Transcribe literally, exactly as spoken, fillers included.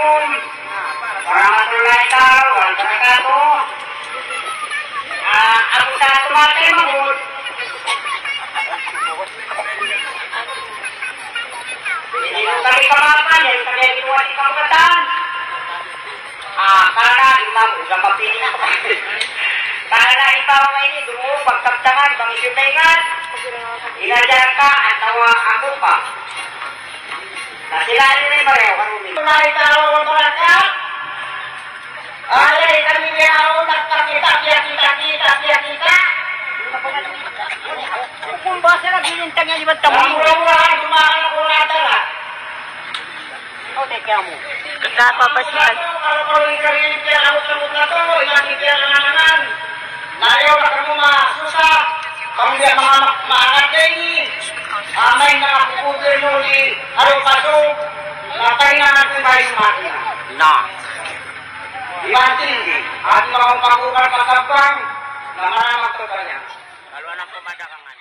Warahmatullahi taala wabarakatuh. Ah, aku sa tumatay mangud. Ini kami kamapan, ini kami ginawa di kampatan. Ah, karna' imam, udah mapili. Karna' ikaw ini dulu, pagkabtangan, bang isu taingat. Inajar ka, atawa aku pa. Na sila ini na yung pareho, karumi. Wala ikaw, wala ka. Ay, kami niya, oh, nagpakita, kiyakita, kita, kiyakita. Kung basa na, binintang niya, di ba, tamo? Ang mura-mura, dumaan ako na tala. Oh, teka mo. Kakapapasyal. Kalau, kalau ikaw yung piyakabot-abot na to, ilang ipiyakangananan. Layaw na kamu masusa. Kamu diya mga ma-, maangat na ini. Amay na ako po din mo ni Alo Paso. Napahinangan ko ba yung makina? Na. Iwan tindi. At mga pag-ukal pagkabang na maramat ko kanya. Kalu anak ko madakangan.